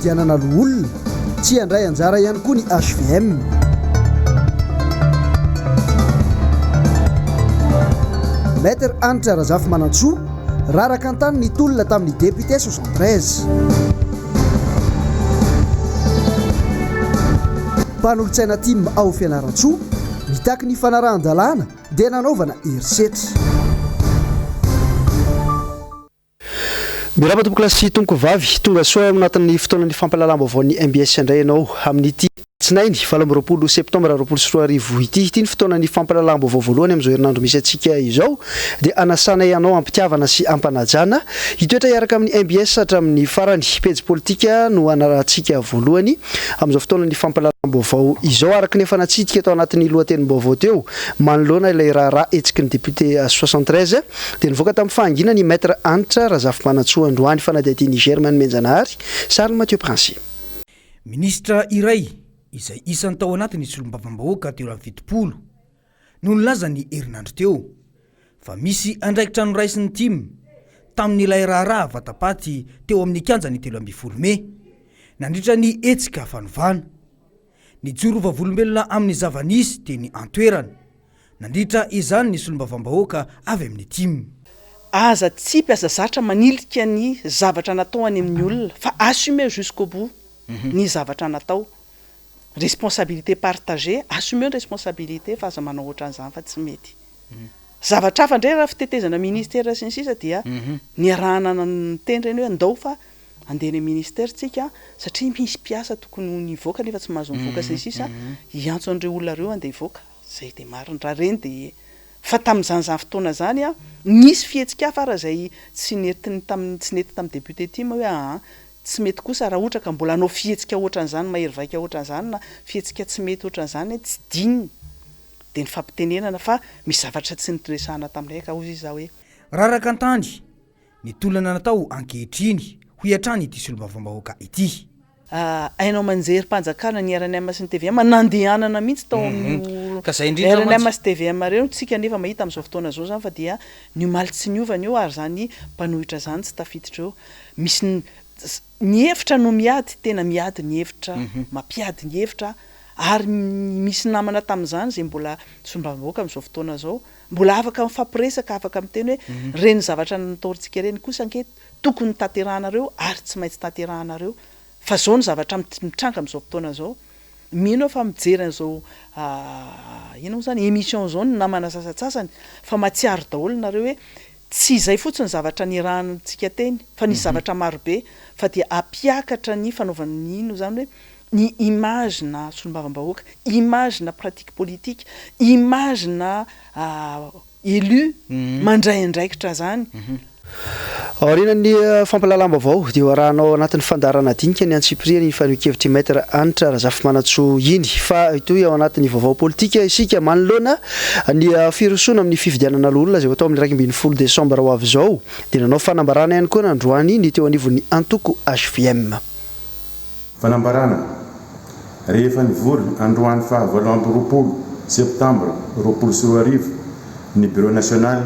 fifidianana loholona. Tsy handray anjara ihany koa ny hvm. Maître Hanitra Razafimanantsoa, raraka an-tany ny tolona tamin'ny député 73. Mpanolotsaina tim ao Fianarantsoa, mitaky ny fanarahan-dalàna dia nanaovana herisetra. Miarahaba tompokolahy sy tompokovavy, tonga soa ao anatin'ny fotoanan'ny fampahalalam-baovaon'ny mbs indray ianao amin'ity Alatsinainy 28 septambra 2020 ity. Ity ny fotoanan'ny fampahalalam-baovao voalohany amin'izao herinandro misy antsika izao dia anasanay anao am-pitiavana sy am-panajana hitoetra hiaraka amin'ny mbs hatramin'ny farany. Pejy politika no anarahantsika voalohany amin'izao fotoanan'ny fampahalalam-baovao izao araka ny efa natsidika tao anatin'ny lohatenim-baovao teo manoloana ilay raharaha hetsiky ny député 73 dia nivoaka tamin'ny fahanginany i Maître Hanitra Razafimanantsoa androany fanadihadian'i Germain Nomenjanahary, sarin'i Mathieu Princi. Minisitra iray izay isan'ny tao anatin'ny solombavambahoaka 73 no nilaza ny herinandro teo fa misy andraikitra noraisin'ny tim tamin'ilay raharaha vatapaty teo amin'ny kianjan'ny 13 mey nandritra ny hetsika fanovana. Nijoro vavolombelona amin'ny zava-nisy teny an-toerana. Nandritra izany ny solombavambahoaka avy amin'ny tim. Aza tsipy, aza zatra manilika ny zavatra natao any amin'ny olona fa assumer jusqu'au bout ny zavatra natao. Responsabilité partagée, assumeo ny responsabilité fa aza manao ohatran'izany fa tsy mety. Zavatra hafa indray raha fitetezana ministera sy ny sisa dia niarahana niteny ireny hoe ndao fa Andeha any ministère tsika satria misy mpiasa tokony ho nivoaka nefa tsy mahazo mivoaka sy ny sisa hiantso an'ireo olona ireo andeha hivoaka, zay dia marina raha ireny dia fa tamin'izany zany fotoana zany an nisy fihetsika hafa ara izay tsy nentiny tamin'ny tsy nety tamin'ny député tim hoe aa tsy mety kosa raha ohatra ka mbola hanao fihetsika ohatran'izany mahery vaika ohatran'izany na fihetsika tsy mety ohatran'izany tsy digne dia nifampitenenana fa misy zavatra tsy niresahana taminay ka hozy izy za hoe. Raraka an-tany ny tolona natao ankehitriny, hoy hatrany ity solombavambahoaka ity. Haino aman-jerim-panjakana ny rnm sy ny tvm, nandehanana mihitsy tao amin'io rnm sy tvm ireo, tsika anefa mahita amin'izao fotoana izao izany fa dia ny omaly tsy niova ny eo ary izany mpanohitra izany tsy tafiditra eo. Misy ny hevitra no miady, tena miady ny hevitra, mampiady ny hevitra ary misy namana tamin'izany izay mbola solombavambahoaka amin'izao fotoana izao Mbola afaka mifampiresaka, afaka miteny hoe ireny zavatra nataontsika ireny kosa ange tokony tanterahanareo ary tsy maintsy tanterahanareo fa izao ny zavatra mitranga amin'izao fotoana izao. Mino aho fa mijery an'izao inona moa izany, émission izao ny namana sasantsasany fa mahatsiaro daholo nareo hoe tsy izay fotsiny ny zavatra niarahantsika teny fa nisy zavatra marobe fa dia hampiakatra ny fanaovana ny inona izany hoe ny image na solombavambahoaka, image na pratique politique, image na élu mandray andraikitra zany. Aorianan'ny fampahalalam-baovao dia ho arahanao ao anatin'ny fandaharana dinika ny antsipiriany iny fanehoan-kevitr'i Maître Hanitra Razafimanantsoa iny. Fa hitohy ao anatin'ny vaovao politika isika manoloana ny firosoana amin'ny fifidianana loholona izay ho atao amin'ny 11 desambra ho avy izao dia nanao fanambarana ihany koa nandroany ny teo anivon'ny antoko hvm. Fanambarana, Rehefa nivory androany faha 28 septambra 2020 ny Bureau National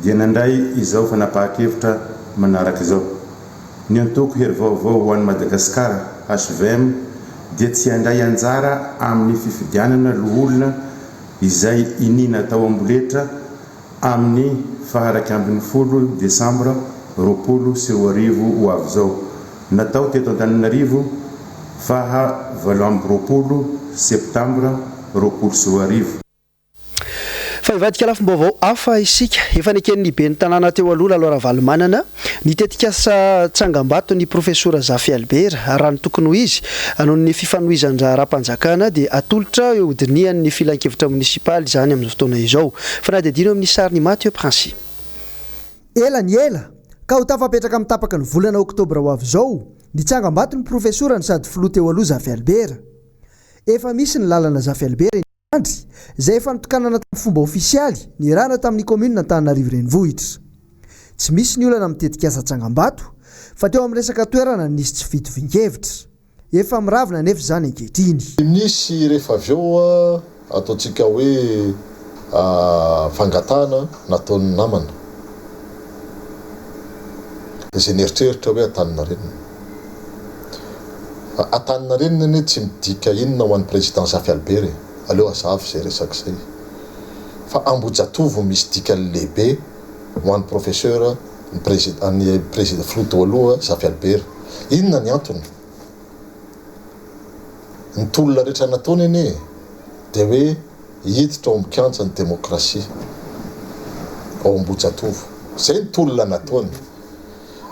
dia nandray izao fanapahan-kevitra manaraka izao, Ny antoko Hery Vaovao ho an'i Madagasikara, hvm, dia tsy handray anjara amin'ny fifidianana loholona izay iniana atao amboletra amin'ny faha 11 desambra 2020 ho avy izao, natao teto Antananarivo faha 28 septambra 2020. Fa hivadika lafim-baovao hafa isika. Efa neken'ny ben'ny tanàna teo aloha Lalao Ravalomanana ny tetikasa tsangambaton'ny profesora Zafy Albert. Raha ny tokony ho izy, noho ny fifanohizan-draharaham-panjakana dia atolotra eo hodinihan'ny filankevitra monisipaly izany amin'izao fotoana izao. Fanadihadiana eo amin'ny sarin'i Mathieu Princi. Ela ny ela, ka ho tafapetraka amin'ny tapaky ny volana oktobra ho avy izao ny tsangambaton'ny profesora no sady filoha teo aloha Zafy Albert. Efa misy ny lalana Zafy Albert eny Andry, izay efa notokanana tamin'ny fomba ofisialy niarahana tamin'ny kaominina Antananarivo Renivohitra. Tsy misy ny olana amin'ny tetikasa tsangambato, fa teo amin'ny resaka toerana no nisy tsy fitovian-kevitra. Efa miravona anefa izany ankehitriny. Nisy rehefa avy eo ataontsika hoe fangatahana nataon'ny namana izay nieritreritra hoe Antaninarenina. Antaninarenina anie tsy midika inona ho an'i Président Zafy Albert e! Aleo hazava izay resaka izay. Fa Ambohijatovo misy dikany lehibe ho an'i Professeur ny Président ny Président Filoha teo aloha Zafy Albert. Inona ny antony? Ny tolona rehetra nataony anie dia hoe hiditra ao amin'ny kianjan'ny demokrasia ao Ambohijatovo. Izay ny tolona nataony.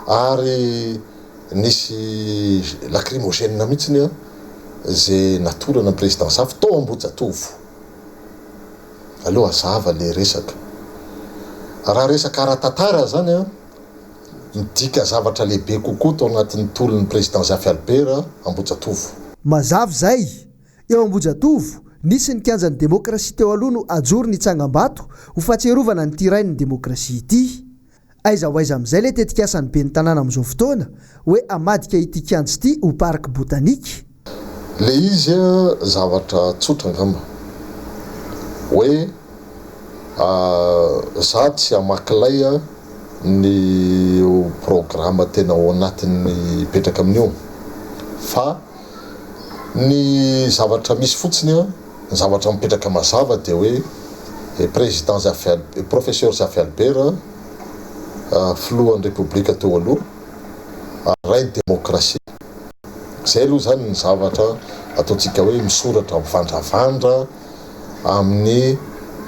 Ary nisy lacrymogène mihitsy an izay natorana ny Président Zafy tao Ambohijatovo. Aleo hazava le resaka. Raha resaka ara-tantara zany an, midika zavatra lehibe kokoa tao anatin'ny tolon'ny Président Zafy Albert Ambohijatovo. Mazava izay, eo Ambohijatovo, nisy ny kianjan'ny demokrasia teo aloha no ajoro ny tsangambato ho fahatsiarovana an'ity rain'ny demokrasia ity. Aiza ho aiza amin'izay ilay tetikasan'ny ben'ny tanàna amin'izao fotoana hoe hamadika ity kianja ity ho parc botanique? Le izy zavatra tsotra angamba hoe za tsy hamaky lay ny programa tena ao anatin'ny hipetraka amin'io fa ny zavatra misy fotsiny ny zavatra mipetraka mazava dia hoe Président Zafy Professeur Zafy Albert filohan'ny Repoblika teo aloha ary rain'ny demokrasia. Izay aloha izany ny zavatra ataontsika hoe misoratra mivandravandra amin'ny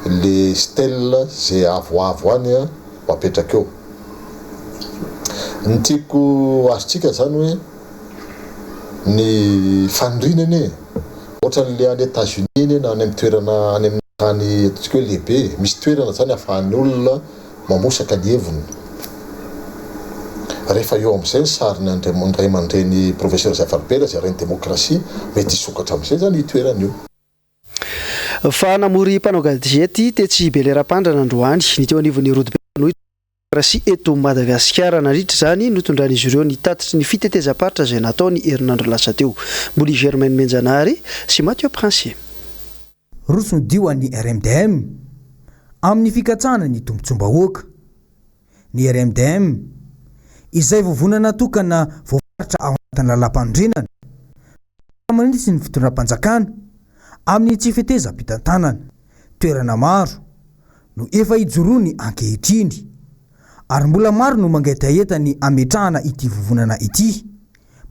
le stèle izay avoavo any ho apetraka eo. Ny tiako azontsika izany hoe ny faniriana anie ohatran'le any Etats Unis anie na any amin'ny toerana any amin'ny tany ataontsika hoe lehibe e, misy toerana izany ahafahan'ny olona mamosaka ny heviny. Rehefa eo amin'izay ny sarin'ny andriam- ray aman-dreny Professeur Zafy Albert izay rain'ny demokrasia, mety hisokatra amin'izay izany io toerana io. Fa namory mpanao gazety tetsy Bel'Air Ampandrana androany ny teo anivon'ny rodobe mpanohitra ny demokrasia eto Madagasikara. Nandritra izany, notondran'izy ireo ny tatitry ny fitetezam-paritra izay natao ny herinandro lasa teo. Mboly Germaine Menjanahary sy Mathieu Princier. Roso ny dio an'ny RMDM amin'ny fikatsahana ny tombontsoam-bahoaka. Ny RMDM, izay vovonana tokana voafaritra ao anatin'ny lalàmpanorenana, no manitsy ny fitondram-panjakana amin'ny tsy fetezam-pitantanana. Toerana maro no efa ijoroany ankehitriny, ary mbola maro no mangetaheta ny hametrahana ity vovonana ity.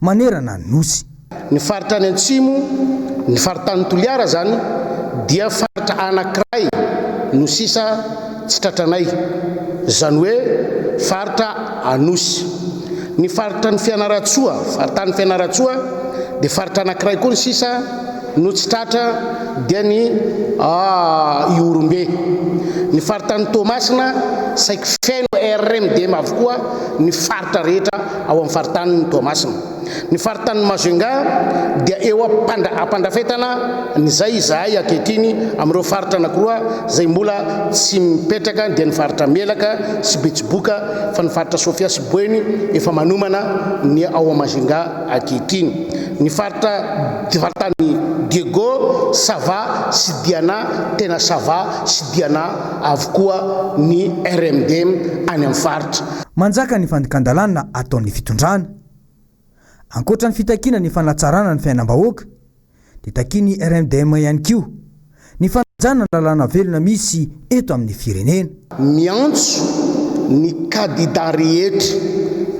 manerana ny Nosy. Ny faritra any antsimo, ny faritanin'i Toliara izany dia faritra anankiray no sisa tsy tratranay, izany hoe faritra Anosy. Ny faritra ny Fianarantsoa, faritanin'i Fianarantsoa dia faritra anankiray koa ny sisa no tsy tratra dia ny Ihorombe. Ny faritanin'i Toamasina saiky feno RMDM avokoa ny faritra rehetra ao amin'ny faritanin'i Toamasina. Ny faritanin'i Majunga dia eo am-pandrafetana an'izay izahay ankehitriny amin'ireo faritra anankiroa izay mbola tsy mipetraka dia ny faritra Melaka sy Betsiboka fa ny faritra Sofia sy Boeny efa manomana ny ao Majunga ankehitriny. Ny faritra faritany Diego, Sava sy Diana tena Sava sy Diana avokoa ny RMDM any amin'ny faritra. Manjaka ny fandikan-dalàna ataon'ny fitondrana. Ankoatra ny fitakiana ny fanatsarana ny fiainam-bahoaka dia takian'ny RMDM ihany koa ny fanajana ny lalàna velona misy eto amin'ny firenena. Miantso ny kadida rehetra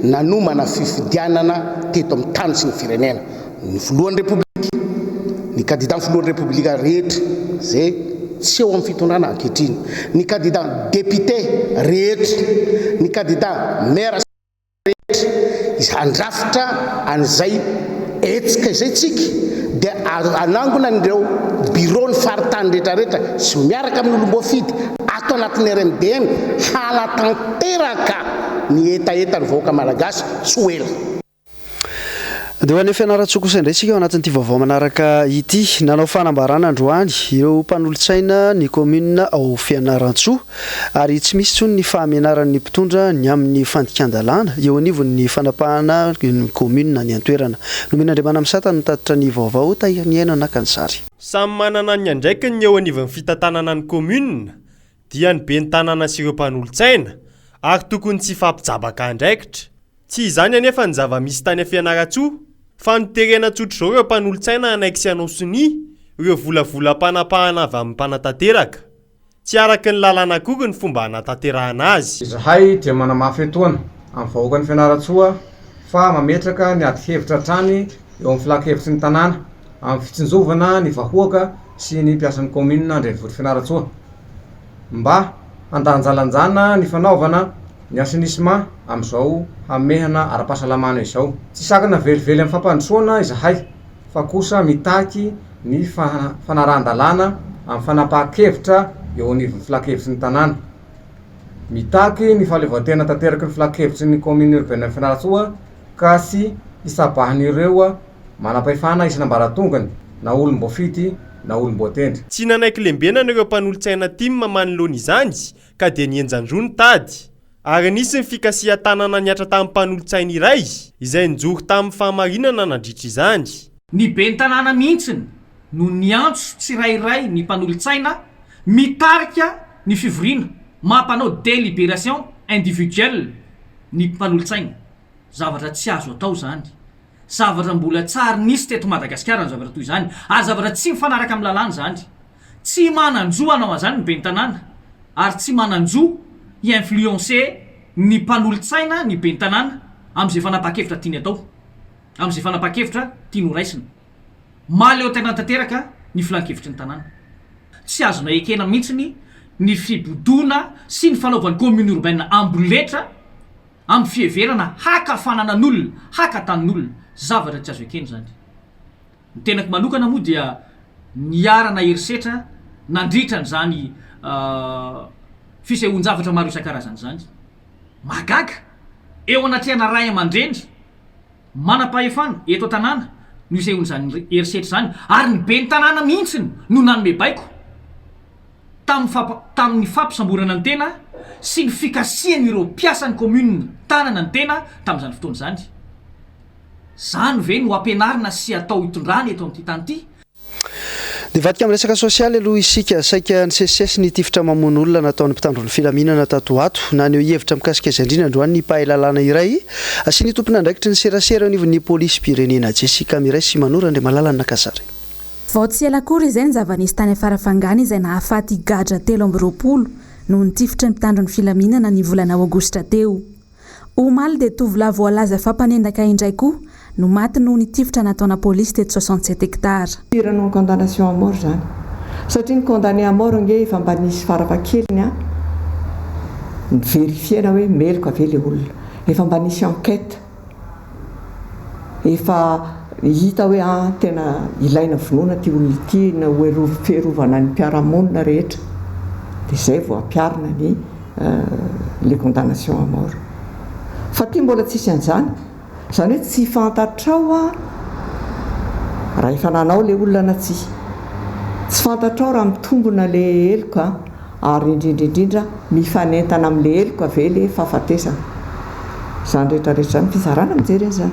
nanomana fifidianana teto amin'ny tany sy ny firenena, ny filohan'ny Repoblika, ny kadidan'ny filohan'ny Repoblika rehetra izay tsy eo amin'ny fitondrana ankehitriny, ny kadidan depite rehetra, ny kadidan maire, rehetra izay handrafitra an'izay hetsika izay tsika dia hanangona an'ireo birao ny faritany rehetra rehetra sy miaraka amin'ny olom-boafidy ato anatin'ny RMDM hanatanteraka ny hetahetan'ny vahoaka malagasy tsy ho ela. Andeha ho any Fianarantsoa kosa indray isika ao anatin'ity vaovao manaraka ity. Nanao fanambarana androany ireo mpanolotsaina ny kaominina ao Fianarantsoa ary tsy misy intsony ny fahamenaran'ny mpitondra ny amin'ny fandikan-dalàna eo anivon'ny fanapahana ny kaominina any an-toerana. Nomen'Andriamanamisata no nitatitra ny vaovao, Tahiriniaina naka ny sary. Samy manana ny andraikiny ny eo anivon'ny fitantanana ny kaominina dia ny ben'ny tanàna sy ireo mpanolotsaina ary tokony tsy hifampijabaka andraikitra. Tsy izany anefa ny zava-misy tany Fianarantsoa. Fa noterena tsotr'izao ireo mpanolotsaina hanaiky sy hanao sonia ireo volavolam-panapahana avy amin'ny mpanatanteraka. Tsy araka ny lalàna akory ny fomba hanatanterahana azy. Izahay dia manamafy etoana amin'ny vahoakan'i Fianarantsoa fa mametraka ny ady hevitra hatrany eo amin'ny filan-kevitry ny tanàna amin'ny fitsinjovana ny vahoaka sy ny mpiasan'ny kaominina an-drenivohitr'i Fianarantsoa mba handanjalanjana ny fanaovana ny assainissement amin'izao hamehana ara-pahasalamana izao. Tsy sakana velively amin'ny fampandrosoana izahay fa kosa mitaky ny fanarahan-dalàna amin'ny fanapahan-kevitra eo anivon'ny filan-kevitry ny tanàna. Mitaky ny fahaleovantena tanteraky ny filan-kevitry ny Commune Urbaine Fianarantsoa ka tsy hisabahan'ireo manam-pahefana isan'ambaratongany na olom-boafidy na olom-boatendry. Tsy nanaiky lembenana ireo mpanolotsaina tim manoloana izany ka dia nihenjan-droa ny tady. Ary nisy ny fikasihan-tanana nihatra tamin'ny mpanolotsaina iray izay nijoro tamin'ny fahamarinana nandritra izany. Ny ben'ny tanàna mihitsy no niantso tsirairay ny mpanolotsaina mitarika ny fivoriana mampanao délibération individuelle ny mpanolotsaina. Zavatra tsy azo atao izany. Zavatra mbola tsy ary nisy teto Madagasikara ny zavatra toy izany ary zavatra tsy mifanaraka amin'ny lalàna izany. Tsy manan-jo hanao an'izany ny ben'ny tanàna ary tsy manan-jo hi-influencer ny mpanolotsaina ny ben'ny tanàna amin'izay fanapahan-kevitra tiany atao, amin'izay fanapahan-kevitra tiany horaisina. Mahaleo tena tanteraka ny filan-kevitry ny tanàna. Tsy azonay ekena mihitsy ny fibodoana sy ny fanaovan'ny commune urbaine amboletra amin'ny fiheverana haka fananan'olona, haka tanin'olona. Zavatra tsy azo ekena izany. Ny tenako manokana moa dia niharana herisetra nandritra an'izany fisehoan-javatra maro isan-karazany izany. Mahagaga! Eo anatrehana ray aman-dreny manam-pahefana eto an-tanàna no isehoan'izany herisetra izany ary ny ben'ny tanàna mihitsy no nanome baiko tamin'ny tamin'ny fampisamborana ny tena sy ny fikasihan'ireo mpiasan'ny commune tanana ny tena tamin'izany fotoana izany. Zany ve no ampianarina sy atao hitondrana eto amin'ity tany ity? Nivadika amin'ny resaka sosialy aloha isika. Saika nisesisesy ny tifitra mamono olona nataon'ny mpitandro ny filaminana tato ho ato. Naneho hevitra mikasika izay indrindra androany ny mpahay lalàna iray sy ny tompon'andraikitry ny serasera eo anivon'ny polisim-pirenena, Jessica Miray sy Manoro Andriamalala Nakasary. Vao tsy ela akory izay ny zava-nisy tany Farafangana izay nahafaty gadra 23 noho ny tifitry ny mpitandro ny filaminana ny volana aogositra teo. Omaly dia tovolahy voalaza fa mpanendaka indray koa no maty noho ny tifitra nataona polisy teto 67 hectares. Pire noho ny condamnation à mort izany. Satria ny condamné à mort ange efa mba nisy farafahakeliny an, ni-verifier-na hoe meloka ve le olona. Efa mba nisy enquête. Efa hita hoe an, tena ilaina vonoina ity olona ity, na ho fiarovana ny mpiara-monina rehetra. Dia izay vao ampiharina ny le condamnation à mort. Fa ty mbola tsisy an'izany. Izany hoe tsy fantatrao an raha efa nanao le olona na tsia. Tsy fantatrao raha mitombona le heloka ary indrindra indrindra mifanentana amin'le heloka ve le fahafatesana. Izany rehetra rehetra izany fitsarana mijery an'izany.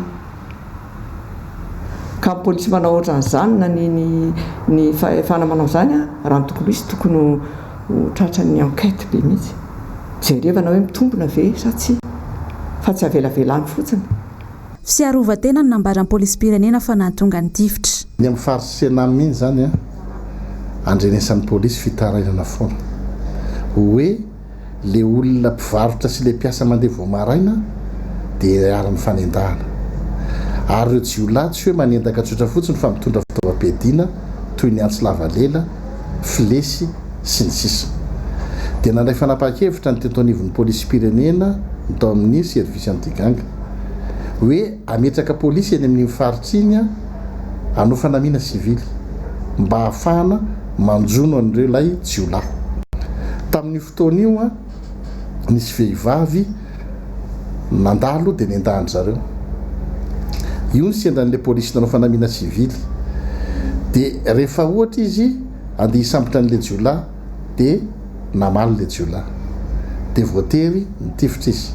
Ka ny polisy manao ohatran'izany na ny ny ny fahefana manao izany an, raha ny tokony ho izy tokony ho ho tratran'ny enquête be mihitsy. Jerevana hoe mitombina ve sa tsia. Fa tsy avelavela any fotsiny. Fiarovan-tena no nambaran'ny polisim-pirenena fa nahatonga ny tifitra. Ny amin'ny faritry Cenam iny izany an, andrenesan'ny polisy fitarainana foana. Hoe le olona mpivarotra sy le mpiasa mandeha vao maraina dia iharan'ny fanendahana. Ary ireo jiolahy tsy hoe manendaka tsotra fotsiny fa mitondra fitaovam-piadiana toy ny antsy lava lela, filesy, sy ny sisa Dia nandray fanapahan-kevitra ny teto anivon'ny polisim-pirenena ny tao amin'ny service anti-gang hoe hametraka polisy eny amin'iny faritra iny hanao fanamiana sivily mba hahafahana manjono an'ireo ilay jiolahy. Tamin'io fotoana io, nisy vehivavy nandalo dia nendahan-dry zareo. Io no sendran'ilay polisy nanao fanamiana sivily. Dia rehefa ohatra izy andeha hisambotra an'ilay jiolahy dia namaly ilay jiolahy. Dia voatery nitifitra izy.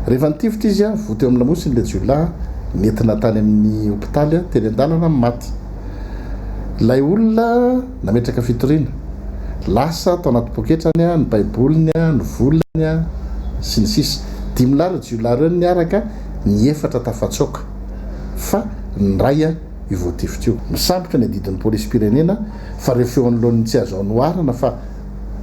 Rehefa nitifitra izy, voa teo amin'ny lamosiny ilay jiolahy, nentina tany amin'ny hopitaly, teny an-dalana maty. Ilay olona nametraka fitoriana. Lasa tao anaty poketrany ny baiboliny, ny volany, sy ny sisa. Dimy lahy ireo jiolahy ireo niaraka, ny efatra tafatsoaka. Fa ny iray io voatifitra io. Misambotra ny adidin'ny polisim-pirenena fa rehefa eo anoloan'ny tsy azo anoharana fa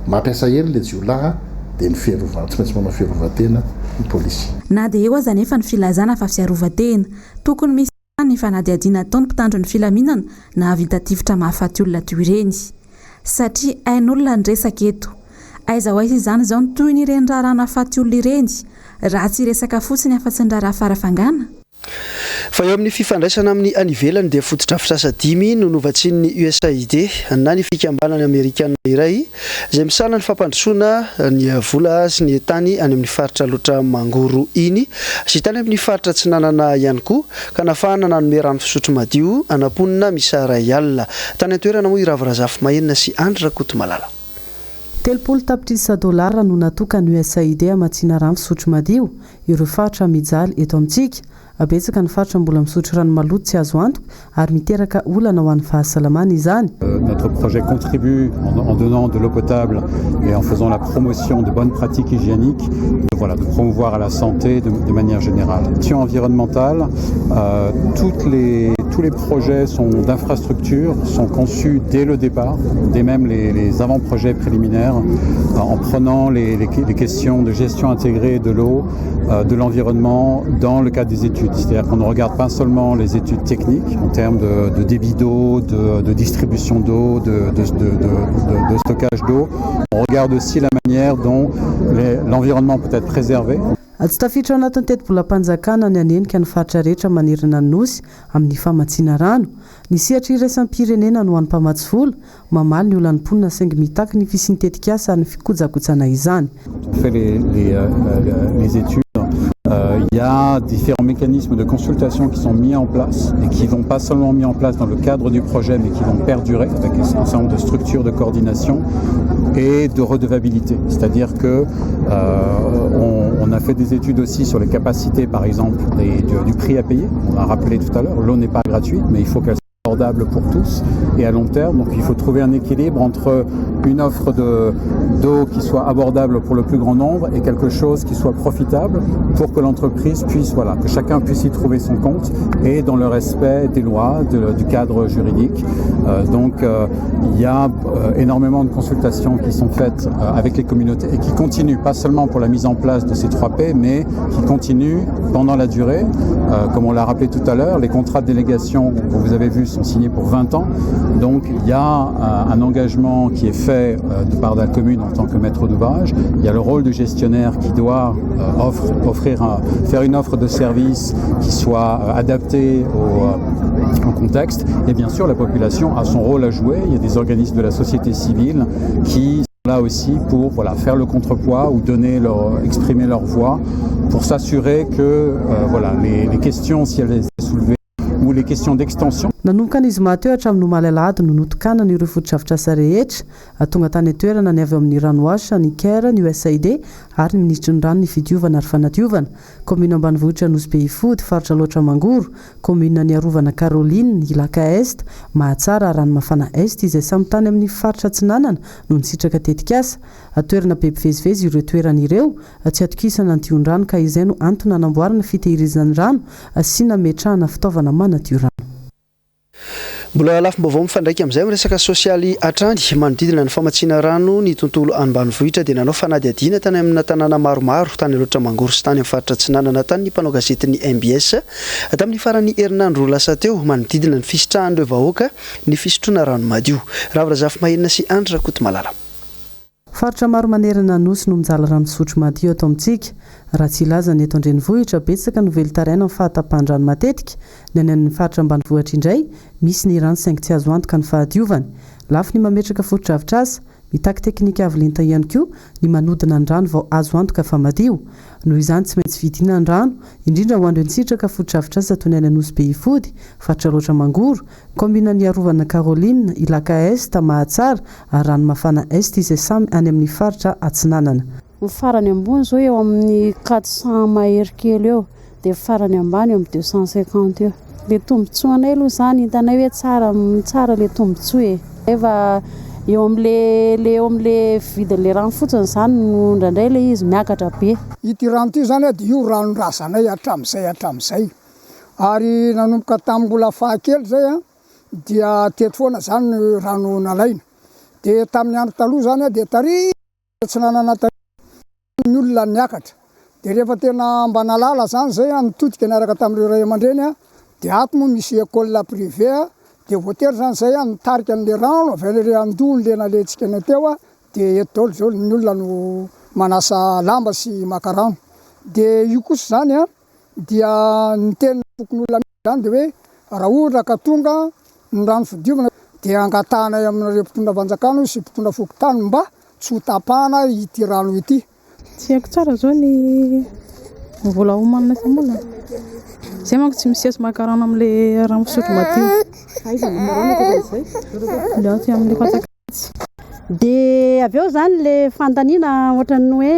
mampiasa hery ilay jiolahy dia ny fiarovana, tsy maintsy manao fiarovan-tena ny polisy. Na dia eo aza anefa ny filazana fa fiarovan-tena, tokony misy hatrany ny fanadihadiana ataon'ny mpitandro ny filaminana nahavita tifitra mahafaty olona toy ireny. Satria hain'olona ny resaka eto. Aiza ho aiza izany izao ny tohin'ireny raharaha nahafaty olona ireny, raha tsy hiresaka fotsiny afa-tsy ny raharaha Farafangana? Fa eo amin'ny fifandraisana amin'ny any ivelany dia fotodrafitrasa dimy no novatsian'ny USAID na ny fikambanana amerikana iray izay misahana ny fampandrosoana ny vola sy ny tany any amin'ny faritra Alaotra Mangoro iny sy tany amin'ny faritra Atsinanana ihany koa ka nahafahana nanome rano fisotro madio ana mponina miisa 1000 tany an-toerana moa i Ravo Razafimahenina sy Andry Rakotomalala. 30 tapitrisa dolara no natokan'ny USAID hamatsiana rano fisotro madio ireo faritra mijaly eto amintsika. Betsaka ny faritra mbola misotro rano maloto tsy azo antoka ary miteraka olana ho an'ny fahasalamana izany. Notre projet contribue en donnant de l'eau potable et en faisant la promotion de bonnes pratiques hygiéniques, de, voilà, de promouvoir la santé de, de manière générale. Question environnementale, euh, toutes les, tous les projets d'infrastructure sont conçus dès le départ, dès même les, les avant-projets préliminaires, en prenant les, les, les questions de gestion intégrée de l'eau, euh, de l'environnement dans le cadre des études. C'est-à-dire qu'on ne regarde pas seulement les études techniques en termes de, de débit d'eau, de, de distribution d'eau, de, de, de, de stockage d'eau. On regarde aussi la manière dont l'environnement peut être préservé. Tsy tafiditra ao anatin'ny tetibolam-panjakana ny hanenika ny faritra rehetra manerana ny Nosy amin'ny famatsiana rano. Ny sehatra iraisam-pirenena no hany mpamatsy vola, mamaly ny olan'ny mponina saingy mitaky ny fisian'ny tetikasa ary ny fikojakojana izany. On fait les, les, euh, les études. Euh, il y a différents mécanismes de consultation qui sont mis en place et qui vont pas seulement mis en place dans le cadre du projet, mais qui vont perdurer avec un certain nombre de structures de coordination et de redevabilité. C'est-à-dire que euh, on, on a fait des études aussi sur les capacités, par exemple, des, du, du prix à payer. On a rappelé tout à l'heure, l'eau n'est pas gratuite, mais il faut qu'elle abordable pour tous et à long terme. Donc il faut trouver un équilibre entre une offre d'eau qui soit abordable pour le plus grand nombre et quelque chose qui soit profitable pour que l'entreprise puisse, voilà, que chacun puisse y trouver son compte et dans le respect des lois, de, du cadre juridique. Euh, donc euh, il y a euh, énormément de consultations qui sont faites euh, avec les communautés et qui continuent, pas seulement pour la mise en place de ces 3 P, mais qui continuent pendant la durée. Euh, comme on l'a rappelé tout à l'heure, les contrats de délégation que vous avez vus sont signés pour 20 ans. Donc il y a un, un engagement qui est fait euh, de part de la commune en tant que maître d'ouvrage. Il y a le rôle du gestionnaire qui doit euh, offre, offrir un, faire une offre de service qui soit euh, adaptée au, au contexte. Et bien sûr, la population a son rôle à jouer. Il y a des organismes de la société civile qui sont là aussi pour voilà, faire le contrepoids ou donner leur, exprimer leur voix pour s'assurer que euh, voilà, les, les questions, si elles étaient soulevées, ou les questions d'extension. Nanomboka ny zoma teo hatramin'ny omaly alahady no notokanana ireo fotodrafitrasa rehetra tonga tany an-toerana ny avy ao amin'ny Rano Wash, ny CARE, ny USAID ary ny minisitry ny rano, ny fidiovana ary fanadiovana. Kaominina ambanivohitra Nosy Be Ifody, faritra Alaotra Mangoro, kaominina Niarovana Caroline, Ilaka Est, Mahatsara, Ranomafana Est izay samy tany amin'ny faritra Atsinanana no nisitraka tetikasa. Toerana be mpivezivezy ireo toerana ireo, tsy atokisana ny tion-drano ka izay no antony nanamboarana fitehirizana rano sy nametrahana fitaovana manadio rano. Mbola lafim-baovao mifandraika amin'izay amin'ny resaka sosialy hatrany manodidina ny famatsiana rano ny tontolo ambanivohitra dia nanao fanadihadiana tany amina tanàna maromaro tany Alaotra Mangoro sy tany amin'ny faritra Atsinanana tany ny mpanao gazetin'ny MBS tamin'ny faran'ny herinandro lasa teo manodidina ny fisitrahan'ireo vahoaka ny fisotroana rano madio. Ravo Razafimahenina sy Andry Rakotomalala. Faritra maro manerana ny Nosy no mijaly rano fisotro madio eto amintsika. Raha tsy hilaza ny eto an-drenivohitra, betsaka no velon-taraina amin'ny fahatapahan-drano matetika. Ny any amin'ny faritra ambanivohitra indray, misy ny rano saingy tsy azo antoka ny fahadiovany. Lafo ny mametraka fotodrafitrasa, mitaky teknika avo lenta ihany koa ny manodina ny rano vao azo antoka fa madio. Noho izany tsy maintsy vidiana ny rano, indrindra ho an'ireo nisitraka fotodrafitrasa toy ny any Anosibe Ifody, faritra Alaotra Mangoro, Kaominina Niarovana Caroline, Ilaka Est, Mahatsara ary Ranomafana Est izay samy any amin'ny faritra Atsinanana. Ny farany ambony izao eo amin'ny 400 mahery kely eo, dia ny farany ambany eo amin'ny 250 eo. Ilay tombontsoanay aloha izany hitanay hoe tsara tsara ilay tombontsoa e. Efa eo amin'ilay ilay eo amin'ilay vidin'ilay rano fotsiny izany no indraindray ilay izy miakatra be. Ity rano ity izany dia io ranon-drazanay hatramin'izay hatramin'izay. Ary nanomboka tamin'ny mbola fahakely zay an, dia teto foana zany ny rano nalaina. Dia tamin'ny andro taloha zany an, dia tary atsinanana tary ny olona niakatra. Dia rehefa tena mba nalala zany zay an, nitodika niaraka tamin'ireo ray aman-dreny an, dia ato moa misy école privée an, dia voatery zany zay an, nitarika an'le rano avy any ery andohany le nalehantsika ny teo an, Dia eto daholo izao ny olona no manasa lamba sy maka rano. Dia io kosa izany an, dia ny tenin'ny fokonolona mihitsy izany dia hoe raha ohatra ka tonga ny rano fidiovana dia angatahanay aminareo mpitondra fanjakana io sy mpitondra fokontany mba tsy ho tapahana ity rano ity. Tsy haiko tsara zao ny vola homanina isam-bolana. Zay manko tsy misesy maka rano amin'ilay rano fisotro madio. Aiza maka rano ankoatran'izay? Ilay aty amin'ilay fantsakana. Dia avy eo izany ilay fandaniana ohatran'ny hoe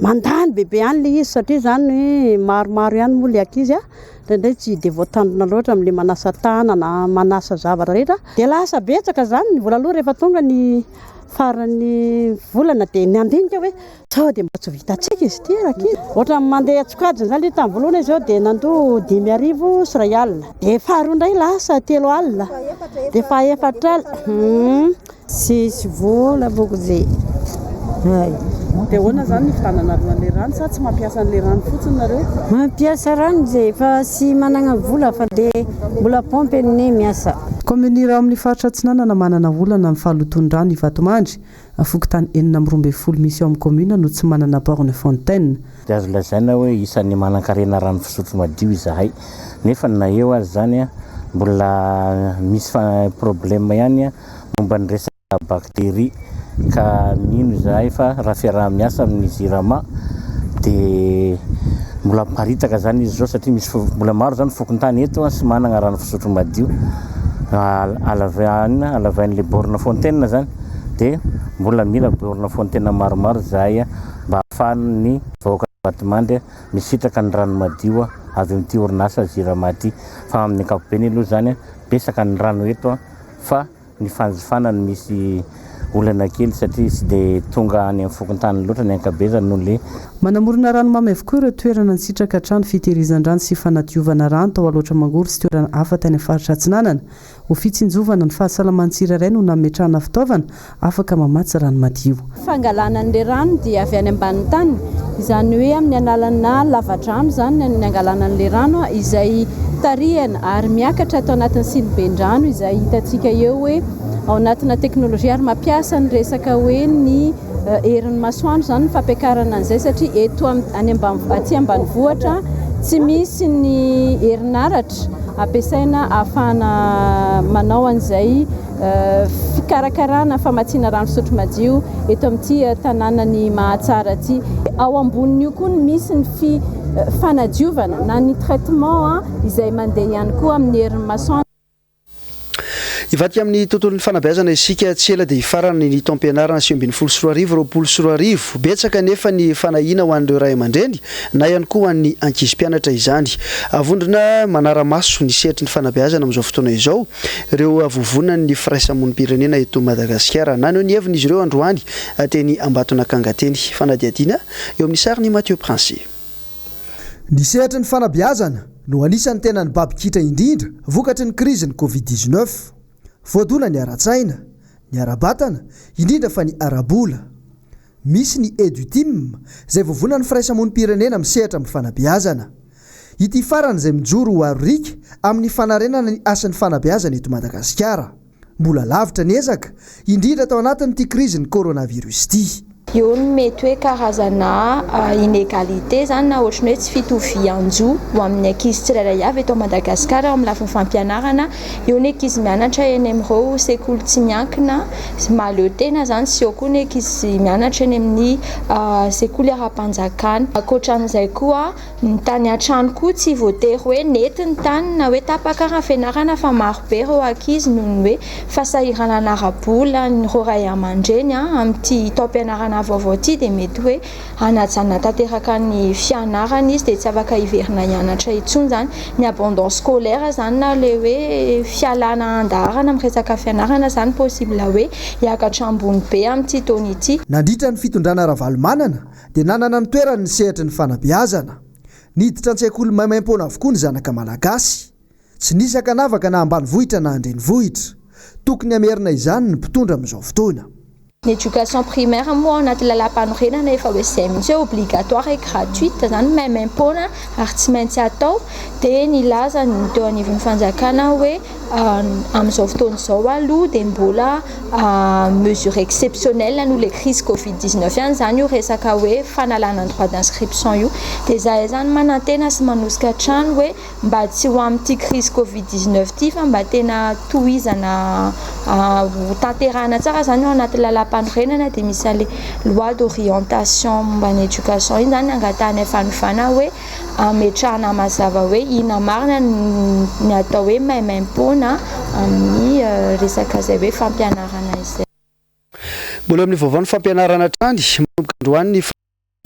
mandany bebe ihany ilay izy satria izany hoe maromaro ihany moa ilay ankizy a, indraindray tsy dia voatandrina loatra amin'ilay manasa tanana, manasa zavatra rehetra, dia lasa betsaka izany ny vola aloa rehefa tonga ny faran'ny volana dia nandinika hoe Sao dia mba tsy ho vitantsika izy ity rankizy? Ohatran'ny mandeha an-tsokajiny izany ilay tamin'ny voalohany izao dia nandoa 1050. Dia faharoa indray lasa 30. Dia fahaefatra alina. Hum. Tsisy vola boko ze. Hay. Dia ahoana izany ny hividiananareo an'ilay rano sa tsy mampiasa an'ilay rano fotsiny nareo? Mampiasa rano ze fa tsy managna vola fa de mbola pompe ne miasa. Kaominina iray ao amin'ny faritra Atsinanana manana olana amin'ny fahalotoan'ny rano i Vatomandry. Fokontany 36 misy ao amin'ny commune no tsy manana borne fontaine. Dia azo lazaina hoe isan'ny manankarena rano fisotro madio izahay. Nefa na eo aza izany mbola misy problème ihany momba ny resaka bactérie ka mino izahay fa raha fiaraha-miasa amin'ny Jirama dia mbola miparitaka izany izy izao satria misy mbola maro izany fokontany eto tsy manana rano fisotro madio. Alavain'ilay borne fontaine izany. dia mbola mila borne fontaine maromaro izahay mba ahafahan'ny vahoakan'i Vatomandry misitraka ny rano madio avy amin'ity orinasa Jirama ity fa amin'ny ankapobeny aloha izany betsaka ny rano eto fa ny fanjifana no misy olana kely satria tsy dia tonga any amin'ny fokontany loatra ny ankabezany noho le Manamorona rano mamy avokoa ireo toerana nisitraka trano fitehirizan-drano sy fanadiovana rano tao Alaotra Mangoro sy toerana hafa tany amin'ny faritra Atsinanana. Ho fitsinjovana ny fahasalaman'ny tsirairay no nametrahana fitaovana afaka mamatsy rano madio. Fangalana an'ilay rano dia avy any ambanin'ny tany, izany hoe amin'ny alalanà lavadrano izany ny angalana an'ilay rano izay tarihana ary miakatra ato anatin'ny siniben-drano izay hitantsika eo hoe ao anatina teknolojia ary mampiasa ny resaka hoe ny herin'ny masoandro izany ny fampiakarana an'izay satria eto any ambany aty ambanivohitra tsy misy ny herinaratra ampiasaina ahafahana manao an'izay fikarakarana famatsiana rano fisotro madio eto amin'ity tanànan'i Mahatsara ity. Ao ambonin'io koa no misy ny fi fanadiovana na ny traitement izay mandeha ihany koa amin'ny herin'ny masoandro. Hivadika amin'ny tontolon'ny fanabeazana isika tsy ela dia hifarana ny taom-pianarana 2019 2020. Betsaka anefa ny fanahiana ho an'ireo ray aman-dreny na ihany koa ho an'ny ankizy mpianatra izany. Vondrona manara-maso ny sehatry ny fanabeazana amin'izao fotoana izao ireo vovonan'ny firaisamonim-pirenena eto Madagasikara. Naneho ny heviny izy ireo androany teny Ambatonakanga teny. Fanadihadiana eo amin'ny sarin'i Mathieu Princi. Ny sehatry ny fanabeazana no anisan'ny tena nibaby kitra indrindra vokatry ny krizin'ny Covid 19. Voadona ny ara-tsaina, ny ara-batana, indrindra fa ny ara-bola. Misy ny Eduteam, izay vovonan'ny firaisamonim-pirenena misehatra amin'ny fanabeazana. Ity farany izay mijoro ho aro riaka amin'ny fanarenana ny hasin'ny fanabeazana eto Madagasikara. Mbola lavitra ny ezaka, indrindra tao anatin'ity krizin'ny coronavirus ity. Eo no mety hoe karazana inégalité izany na ohatran'ny hoe tsy fitovian-jo ho amin'ny ankizy tsirairay avy eto Madagasikara eo amin'ny lafiny fampianarana. Eo ny ankizy mianatra eny amin'ireo sekoly tsy miankina sy mahaleo tena izany sy eo koa ny ankizy mianatra eny amin'ny sekoly ara-panjakana. Ankoatran'izay koa, Ny tany an-trano koa tsy voatery hoe nety ny tany na hoe tapaka ary ny fianarana fa maro be ireo ankizy noho ny hoe fahasahiranana ara-bola an'ireo ray aman-dreny amin'ity taom-pianarana vaovao ity dia mety hoe hanajanona tanteraka ny fianarana izy dia tsy afaka hiverina hianatra intsony izany. Ny abandon scolaire izany na ilay hoe fialana an-daharana amin'ny resaka fianarana izany possible hoe hiakatra ambony be amin'ity taona ity. Nandritra ny fitondrana Ravalomanana dia nanana ny toerany ny sehatry ny fanabeazana. Niditra an-tsekoly maimaimpoana avokoa ny zanaka malagasy. Tsy nisy ankanavaka na ambanivohitra na an-drenivohitra. Tokony hamerina izany ny mpitondra amin'izao fotoana. Ny éducation primaire moa ao anaty lalam-panorenana efa hoe izay mihitsy hoe obligatoire et gratuite izany maimaimpoana ary tsy maintsy atao dia nilaza ny teo anivon'ny fanjakana hoe amin'izao fotoana izao aloha dia mbola mesure exceptionnelle noho ilay crise covid 19 ihany izany io resaka hoe fanalana ny droit d'inscription io dia izahay izany manantena sy manosika hatrany hoe mba tsy ho amin'ity crise covid 19 ity fa mba tena tohizana ho tanterahana tsara izany ao anaty lalam-panorenana dia misy an'ilay loi d'orientation momba ny éducation iny izany angatahanay fanovana hoe ametrahana mazava hoe inona marina ny atao hoe maimaimpoana amin'ny resaka izay hoe fampianarana izay. Mbola eo amin'ny vaovaon'ny fampianarana hatrany, manomboka androany ny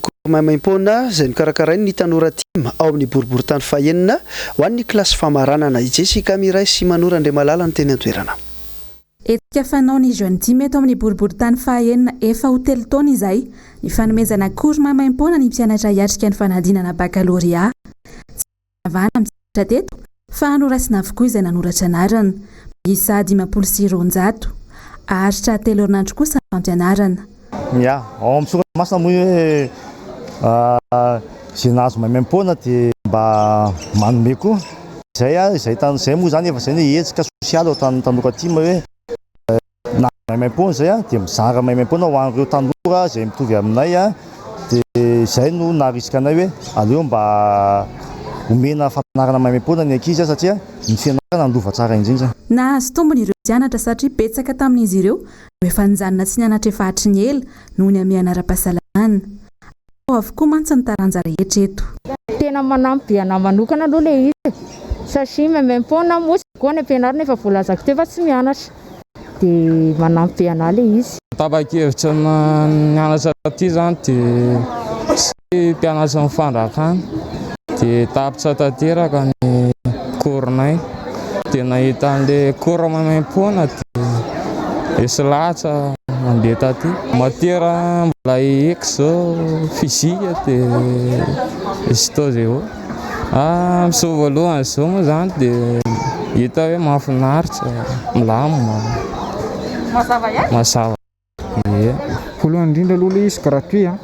Concours maimaimpoana izay nokarakarain'ny ny tanora tim ao amin'ny boriborintany fahenina ho an'ny kilasy famaranana. I Jessica Miray sy Manoro Andriamalala no teny an-toerana. Hetsika fanaon'ny Jeune tim eto amin'ny boriborintany fahaenina efa ho telo taona izay ny fanomezana cours maimaimpoana ny mpianatra hiatrika ny fanadinana bakalorea. Tsy Navahana mpianatra teto fa noraisina avokoa izay nanoratra anarana. Miisa 250. Haharitra telo herinandro kosa ny fampianarana. Ya, ao amin'ny soratra masina moa hoe izay nahazo maimaimpoana dia mba manome koa. Izay izay izay moa izany efa izay ny hetsika sosialy ao Tanora Tim hoe Na maimaimpoana izay dia mizara maimaimpoana ho an'ireo tanora izay mitovy aminay dia izay no naharisika anay hoe aleo mba omena fampianarana maimaimpoana ny ankizy satria ny fianarana no lova tsara indrindra. Nahazo tombony ireo mpianatra satria betsaka tamin'izy ireo no efa nijanona tsy nianatra efa hatry ny ela noho ny hamehana ara-pahasalamana. Atao avokoa mantsy ny taranja rehetra eto. Tena manampy be anah manokana aloha le izy e! Satria maimaimpoana moa tsy koa any ampianarana efa voalazako teo fa tsy mianatra de manampy be anah le izy. Tapa-kevitra nianatra taty zany de tsy mpianatry ny fanjakana de tapitra tanteraka ny cours-nay de nahita an'le cours maimaimpoana de resy lahatra mandeha taty. Matière mbola haiko zao physique de histo géo. Amin'izao voalohany izao moa zany de hita hoe mahafinaritra, milamina, mazava. Ie. Voalohany indrindra aloha ilay izy gratuit an,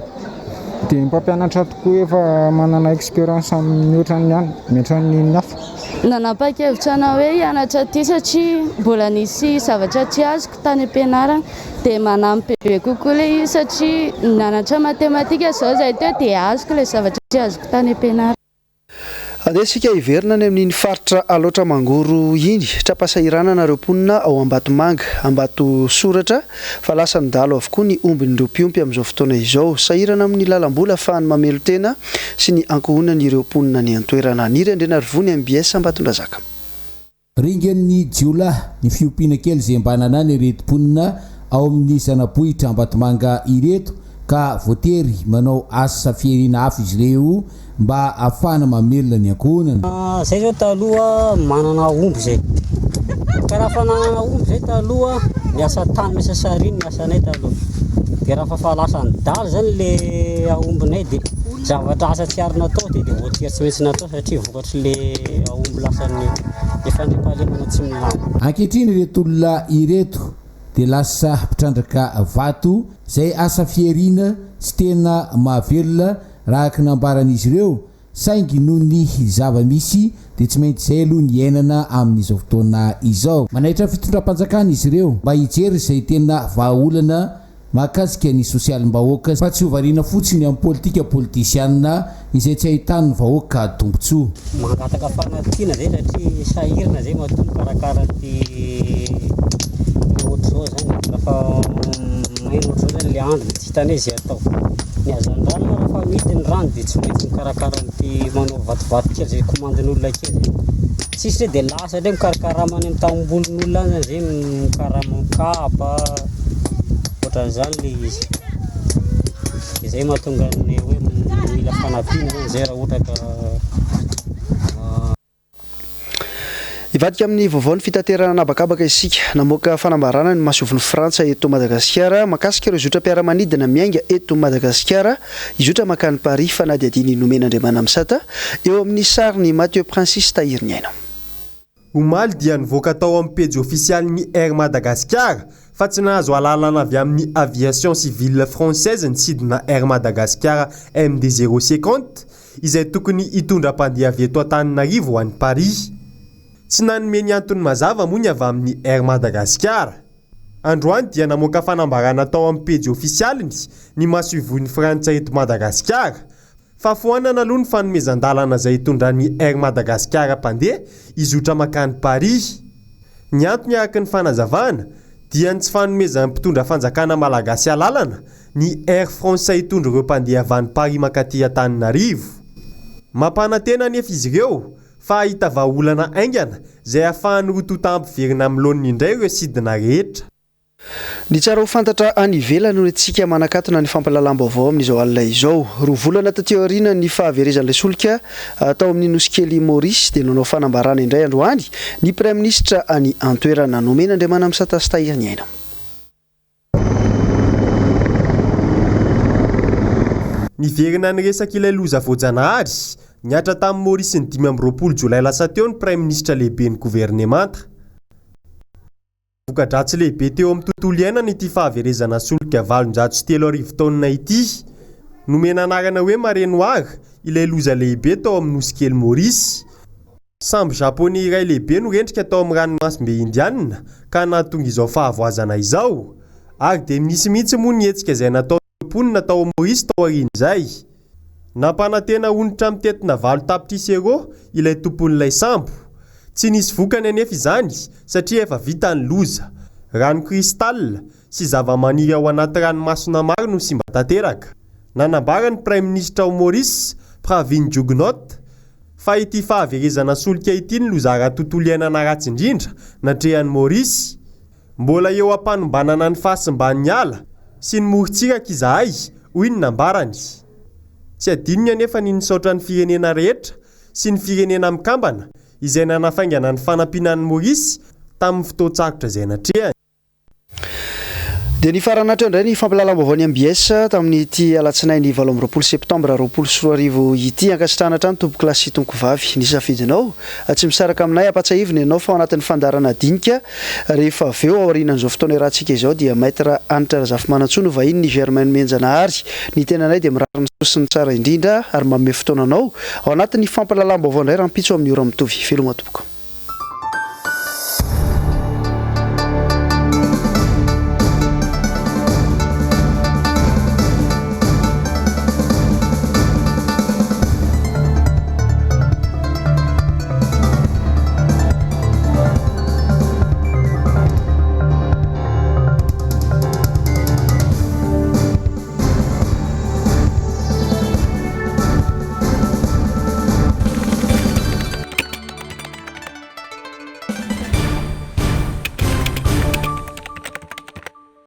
dia ny mpampianatra ato koa efa manana expérience mihoatra ny any, mihoatra ny hafa. Nanapa-kevitra anao hoe hianatra aty satria mbola nisy zavatra tsy azoko tany am-pianarana dia manampy bebe kokoa ilay izy satria nianatra matematika izao izahay teo dia azoko ilay zavatra tsy azoko tany am-pianarana. Andeha isika hiverina any amin'iny faritra Alaotra Mangoro iny. Tra-pahasahiranana ireo mponina ao Ambatomanga, Ambatosoratra, fa lasa nidalo avokoa ny ombin'ireo mpiompy amin'izao fotoana izao. Sahirana amin'ny lalam-bola ahafahany mamelon-tena sy ny ankohonany ireo mponina any an-toerana. Niry Andrianarivony, mbs Ambatondrazaka. Ringan'ny jiolahy ny fiompiana kely izay mba nanana ireto mponina ao amin'ny zanabohitra Ambatomanga ireto ka voatery manao asa fihariana hafa izy ireo mba ahafahana mamelona ny ankohonana. Zay zao taloha manana omby zay, ka raha fa nanana omby zay taloha niasa tany miasa sariny ny asanay taloha, de raha fa lasa nidaly zany le aombinay de zavatra asa tsy ary natao de voatery tsy maintsy natao satria vokatry le aomby lasan'ny le fandriampahalemana tsy milamina. Ankehitriny ireto olona ireto dia lasa mpitrandraka vato izay asa fihariana tsy tena mahavelona raha araka ny nambaran'izy ireo saingy noho ny zava-misy dia tsy maintsy izay aloha ny iainana amin'izao fotoana izao. Manaitra fitondram-panjakana izy ireo mba hijery izay tena vahaolana mahakasika ny sosialim-bahoaka fa tsy ho variana fotsiny amin'ny politika politisianina izay tsy ahitan'ny vahoaka tombontsoa. Mangataka fanampiana zay satria sahirana zay matoa mikarakara ty ohatr'izao zany rehefa maina ohatr'izao zany le andro dia tsy hitanay izay atao. Ny hazandrano moa rehefa amidy ny rano dia tsy maintsy mikarakara an'ity manao vatovato kely zay komandin'olona kely zay. Tsisy hoe dia lasa indray mikarakarama any amin'ny tanimbolin'olona any zany zay mikarama mikapa ohatran'izany le izy. Dia zay mahatonga ny hoe mila fanampiana zany zay raha ohatra ka. Hivadika amin'ny vaovaon'ny fitaterana an'habakabaka isika. Namoaka fanambarana ny masoivohon'i Frantsa eto Madagasikara mahakasika ireo zotram-piaramanidina miainga eto Madagasikara hizotra mankany Paris fanadihadian'i Nomenandriamanamisata eo amin'ny sarin'i Mathieu Princis Tahiriniaina. Omaly dia nivoaka tao amin'ny pejy ofisialin'ny Air Madagascar fa tsy nahazo alalana avy amin'ny Aviation Civile Française ny sidina Air Madagascar MD zéro cinquante izay tokony hitondra mpandeha avy eto Antananarivo ho any Paris. Tsy nanome ny antony mazava moa ny avy amin'ny Air Madagascar. Androany dia namoaka fanambarana tao amin'ny pejy ofisialiny ny masoivohon'i Frantsa eto Madagasikara fa foanana aloha ny fanomezan-dalana izay hitondran'ny Air Madagascar mpandeha hizotra mankany Paris. Ny antony araka ny fanazavana dia ny tsy fanomezan'ny mpitondra fanjakana malagasy alalana ny Air France hitondra ireo mpandeha avy any Paris mankaty Antananarivo. Mampanantena anefa izy ireo fa hahita vahaolana haingana izay hahafahan'ny roa tonta hampiverina amin'ny laoniny indray ireo sidina rehetra. Ny tsara ho fantatra any ivelany no entintsika manakatona ny fampahalalam-baovao amin'izao alina izao. Roa volana taty aoriana ny fahaverezan'ilay solika tao amin'ny nosikely Maurice dia nanao fanambarana indray androany ny praiminisitra any an-toerana. Nomena Andriamanamisata sy Tahiry ny aina. Niverina niresaka ilay loza voajanahary nihatra tamin'i Maurice ny 25 jolay lasa teo ny praiminisitra lehiben'ny governemanta. Voka-dratsy lehibe teo amin'ny tontolo iainana ity fahaverezana solika 3800 taonina ity. Nomena anarana hoe Marée Noire ilay loza lehibe tao amin'ny nosy kely Maurice. Sambo Japoney iray lehibe no rendrika tao amin'ny ranomasimbe Indiana ka nahatonga izao fahavoazana izao. Ary dia nisy mihitsy moa ny hetsika izay nataon'ireo mponina tao Maurice tao aorian'izay. Nampanantena onitra mitentina 8 tapitrisa euros ilay tompon'ilay sambo. Tsy nisy vokany anefa izany satria efa vita ny loza. Rano cristal sy zavamaniry ao anaty ranomasina maro no simba tanteraka. Nanambara ny praiminisitra ao Maurice, Pravind Jugnauth, fa ity fahaverezana solika ity ny loza ara-tontolo iainana ratsy indrindra natrehan'i Maurice. Mbola eo am-panombanana ny fahasimban'ny ala sy ny morontsiraka izahay, hoy ny nambarany. Tsy adinony anefa ny nisaotra ny firenena rehetra sy ny firenena mikambana izay nanafaingana ny fanampiana an'i Maurice tamin'ny fotoan-tsarotra izay natrehany. Dia nifarana hatreo indray ny fampahalalam-baovaon'ny mbs tamin'ity alatsinainy 28 septambra 2020 ity. Ankasitrahana hatrany tompokolahy sy tompokovavy ny safidinao. Tsy misaraka aminay, ampatsahivina ianao fa ao anatin'ny fandaharana dinika rehefa avy eo aorianan'izao fotoana iarahantsika izao dia Maître Hanitra Razafimanantsoa no vahinin'i Germain Nomenjanahary. Ny tenanay dia mirary ny soa sy ny tsara indrindra ary manome fotoana anao ao anatin'ny fampahalalam-baovao indray rahampitso amin'ny ora mitovy. Veloma tompoko.